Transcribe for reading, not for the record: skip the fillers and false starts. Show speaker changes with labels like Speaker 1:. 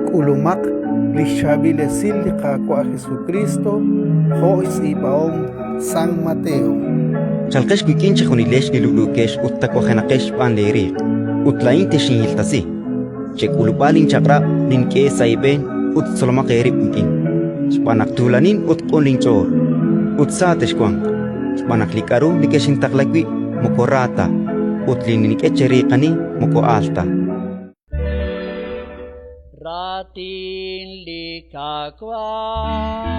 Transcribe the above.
Speaker 1: K'ulumaq li xchaab'il esil li Qaawa' Jesukriist jo' xtz'iib'ahom San Mateo.
Speaker 2: Chalqex wik'in chejunilex li lub'luukex ut tawajenaqex xb'aan leeriiq, ut laa'in texinhiltasi. Chek'ulub'a linchaq'rab' nink'e sa' eeb'een ut tzolomaq eerib' wik'in, xb'aan naq tuulanin ut q'un linch'ool, ut sa texwanq. Xb'aan naq li k'aru nekexintaqla wi' moko ra ta, ut li nink'e cheriiqani moko aal ta.
Speaker 3: Raatin li Qaawa'.